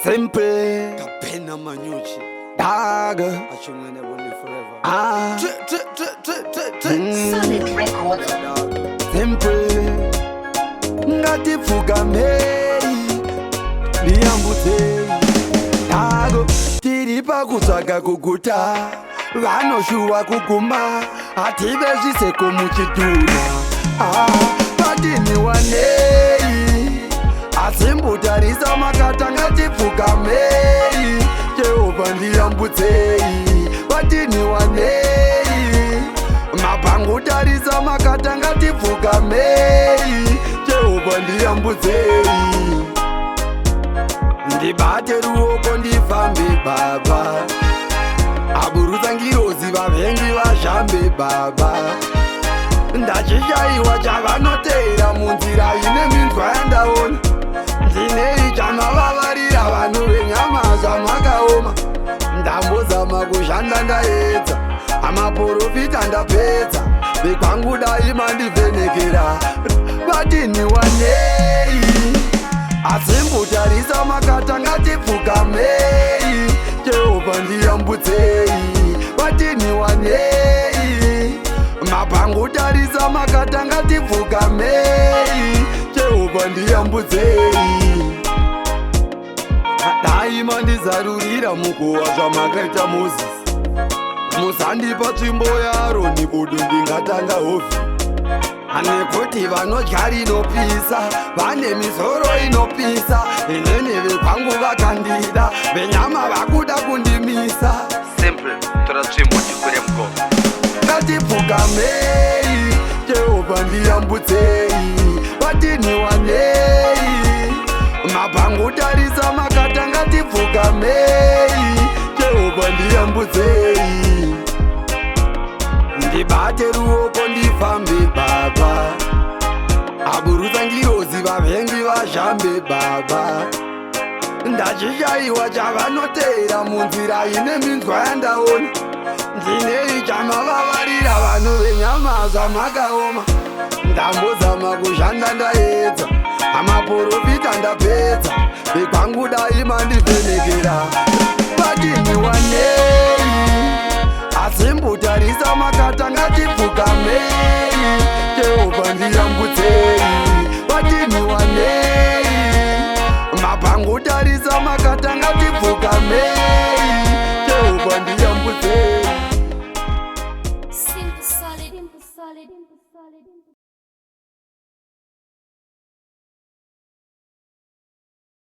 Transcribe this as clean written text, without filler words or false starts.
Simple. Kapena Manyuchi. Dog. Achimwene will live forever. Ah. T t t t t t. Solid Records. Simple. Ngatipfugamei. Ndiyambutsei. Dog. Tiri pakutsvaga kuguta. Vanoshuwa kuguma. Hative zviseko muchidhuna. Ah, patiniwanei. Asimbutarisa makatanga tipfugamei. Jehovha ndiyambutsei. Patiniwanei. Mabhangu tarisa makatanga tipfugamei. Jehovha ndiyambutsei. Ndibate ruoko ndifambe baba. Aburutsa ngirozi vavengi vazhambe baba. Ndachishayiwa chavanoteera munzira ine minzwa yandaona. Ndinei chamavavarira vanhu venyama zvamakaoma. Ndambozama kushanda ndaedza, amaprofita ndapedza. Vekwangu dai mandivhenekera, vatiniwanei. Asimbutarisa makatanga tipfugamei. Jehovha ndiyambutsei, vatiniwanei. Mabhangu tarisa makatanga tipfugamei. Jehovha ndiyambutsei. Dai mandizarurira mukuwa zvamakaita Mozisi. Musandipa tsvimbo yaAroni budu ndingatanga hofi. Nekuti vanodya rinopisa, vane misoro inopisa. Inini vekwangu vakandida, venyama vakuda kundimisa. Simple, tora tsvimbo tikwire mugomo. Ngatipfugamei, Jehovha ndiyambutsei, vatiniwanei. Mabhangu tarisa makatanga tipfugamei, Jehovha ndiyambutsei. Ndibate ruoko ndifambe baba. Aburutsa ngirozi vavengi vazhambe baba. Ndachishayiwa chavanoteera munzira ine minzwa yandaona. Ndinei chamavavarira vanhu venyama zvamakaoma. Ndambozama kushanda ndaedza, amaprofita ndapedza. Vekwangu dai mandivhenekera, vatiniwanei. Asimbutarisa makatanga tipfugamei. Jehovha ndiyambutsei, vatiniwanei. Mabhangu tarisa makatanga tipfugamei. Jehovha ndiyambutsei. Simple solid. Simple solid. Simple solid.